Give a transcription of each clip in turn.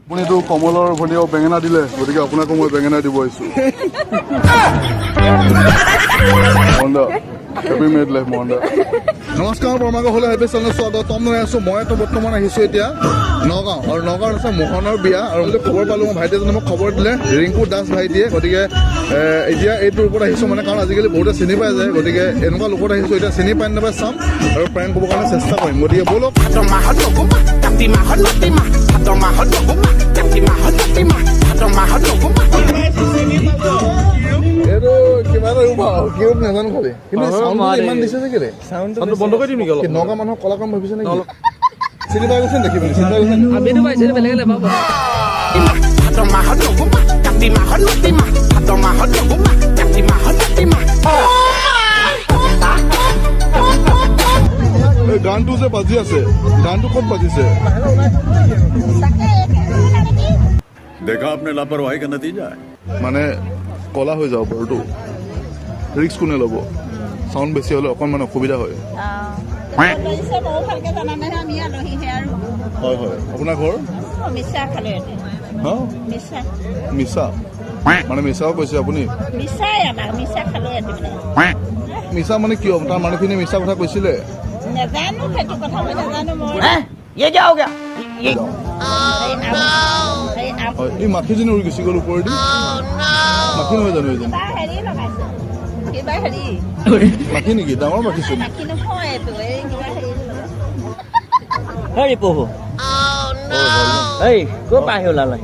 আপুনিতো কমলৰ ভনীয়েও বেঙেনা দিলে, গতিকে আপোনাকো মই বেঙেনা দিব আহিছো। মোহন দা, হেপী মেৰিড লাইফ মোহন দা। নমস্কাৰ, বৰ্মাগ হ'লে হেপী চেনেল স্বাগতম জনাইছোঁ। মই তো বৰ্তমান আহিছোঁ এতিয়া নগাঁও, আৰু নগাঁৱত আছে মোহনৰ বিয়া। আৰু মই খবৰ পালোঁ, মোৰ ভাইটি এজনে মোক খবৰ দিলে, ৰিংকু দাস ভাইটিয়ে। গতিকে এতিয়া এইটোৰ ওপৰত আহিছোঁ, মানে কাৰণ আজিকালি বহুতে চিনি পাই যায়, গতিকে এনেকুৱা লোকত আহিছোঁ। এতিয়া চিনি পাই নাপাই চাম আৰু প্ৰেংক ক'বৰ কাৰণে চেষ্টা কৰিম। গতিকে ব'লক। ভাদ মাহত লঘুমা, কাতি মাহত লতিমা, ভাদ মাহত লঘুমা, কাতি মাহত লতিমা, ভাদ মাহত লঘুমা। এইটো কিবা এটা ৰূপ আৰু কি ৰূপ নাজানো খালি, কিন্তু চাউণ্ডটো ইমান দিছে যে কেলে? চাউণ্ডটো বন্ধ কৰি দিম নেকি অলপ? কি নগাঁও মানুহক কলা কাম ভাবিছে নেকি? চিনি পাই গৈছে দেখি পিনি? চিনি পাই গৈছে? আমিতো পাইছো, বেলেগে নাপাব। ভাদ মাহত লঘুমা, কাতি মাহত লতিমা, ভাদ মাহত লঘুমা, কাতি মাহত লতিমা। এই গানটো যে বাজি আছে, গানটো ক'ত বাজিছে? देखा आपने लापरवाही का नतीजा है। মানে কলা হৈ যাব পাৰোতো, ৰিস্ক কোনে ল'ব? চাউণ্ড বেছি হ'লে অকণমান অসুবিধা হয়। বাজিছে ময়ো ভালকে জানা নাই, আমি আলহীহে আৰু। হয় হয়, আপোনাৰ ঘৰ? মিছা খালে। হা? মিছা। মিছা মানে মিছাও কৈছে আপুনি? মিছাই, আমাক মিছা খালো ইয়াতে মানে। মিছা মানে কিয়? তাৰ মানুহখিনি মিছা কথা কৈছিলে? নাজানো, সেইটো কথা মই নাজানো মই। ये क्या हो गया ये? এই আম, এই আম। হয়, এই মাখিজনী উৰি গুচি গ'ল ওপৰেদি। মাখি নহয় জানো এইজনী? কিবা হেৰি লগাইছে, কিবা হেৰি। মাখি নেকি? ডাঙৰ মাখিচোন। মাখি নহয় এইটো, এই কিবা হেৰি লগাইছে। হেৰি পহু, এই ক'ৰ পৰা আহি ওলালে?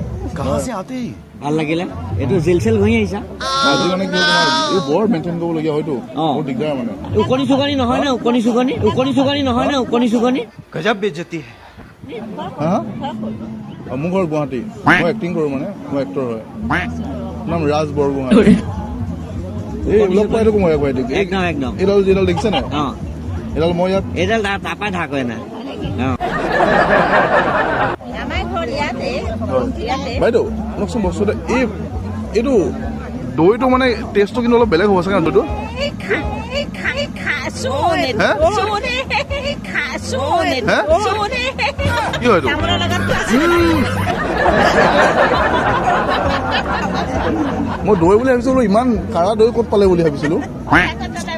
ভাল লাগিলে, এইটো জেল চেল ঘঁহি আহিছা? আজি মানে কি হ'ল তোমাৰ, এই বৰ মেইনটেইন কৰিবলগীয়া হয়তো, বহুত দিগদাৰ মানে। ওকণি চুকনি নহয় নে? ওকণি চুকনি, ওকণি চুকনি নহয় নে? ওকণি চুকনি? গজব বেজতি है। হা, মোৰ ঘৰ গুৱাহাটী। মই এক্টিং কৰোঁ, মানে মই এক্টৰ হয়। নাম ৰাজ বৰগোহাঁই। এই লগ পাই থাকোঁ মই ভাইটিক। একদম একদম। এইডাল যিডাল দেখিছে নাই? অ। এইডাল মই ইয়াত এইডাল তাৰপৰাই ধাৰ কৰে নাই? অ। আমাৰ ঘৰ ইয়াতে, ইয়াতে। বাইদেউ, শুনকচোন বস্তু এটা। এই এইটো দৈটো মানে টেষ্টটো কিন্তু অলপ বেলেগ হ'ব চাগে ন দৈটো? এই খা, এই খা, এই খা, চোন। হে? চোন, এই খা, চোন। হে? চোন। কি হয় এইটো? তামোলৰ লগত খোৱা। মই দৈ বুলি ভাবিছিলো, ইমান কাৰা দৈ ক'ত পালে বুলি ভাবিছিলো।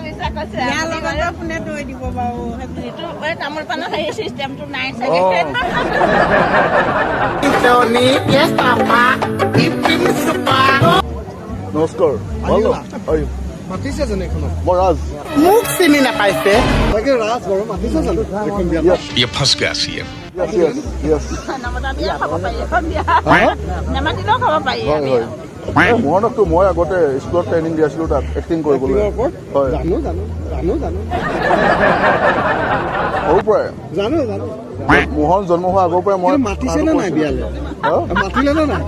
মিছা কৈছে। ইয়াৰ লগত কোনে দৈ দিব বাৰু? সেইটো এই তামোল পাণৰ হেৰি চিষ্টেমটো নাই চাগে। নমস্কাৰ, ভাল ন? হয়। মাতিছে জানো এইখনত? মই ৰাজ। মোক চিনি নাপাইছে? তাকে ৰাজ বাৰু, মাতিছে জানো এইখন বিয়া? ये फंस गया सीएम। য়েছ য়েছ য়েছ। নমতা বিয়া খাব পাৰি, এখন বিয়া হা? নামাতিলেও খাব পাৰি। হয় হয়, এই মোহনকতো মই আগতে স্কুলত ট্ৰেইনিং দি আছিলো তাক এক্টিং কৰিবলৈ। এক্টিঙৰ ওপৰত? হয়। জানো জানো জানো জানো। সৰুৰ পৰাই। জানো জানো। মোহন জন্ম হোৱাৰ আগৰ পৰাই মই কিন্তু মাতিছে নে নাই বিয়ালে? হা? মাতিলে নে নাই?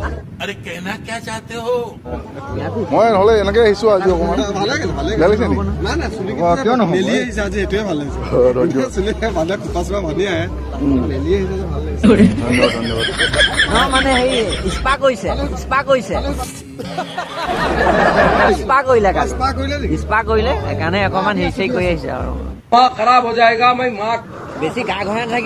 মই নহ'লে এনেকে আহিছো আজি অকণমান। ভাল লাগিল, ভাল বেয়া লাগিছে নেকি? নাই নাই, চুলি অ, কিয় নহ'ব? মেলি আহিছে আজি, সেইটোৱে ভাল লাগিছে। অ, ধন্যবাদ। চুলি মানুহে খোপা চোপা বান্ধি আহে, মেলি আহিছে যে ভাল লাগিছে। ধন্যবাদ ধন্যবাদ। নহয় মানে হেৰি, স্পা কৰিছে, স্পা কৰিছে, স্পা কৰিলে কালি। স্পা কৰিলে নেকি? স্পা কৰিলে, সেইকাৰণে অকণমান হেৰি চেৰি কৰি আহিছে আৰু। माँ खराब हो जाएगा, मैं माँ বেছি গা ঘঁহা নাথাকিব।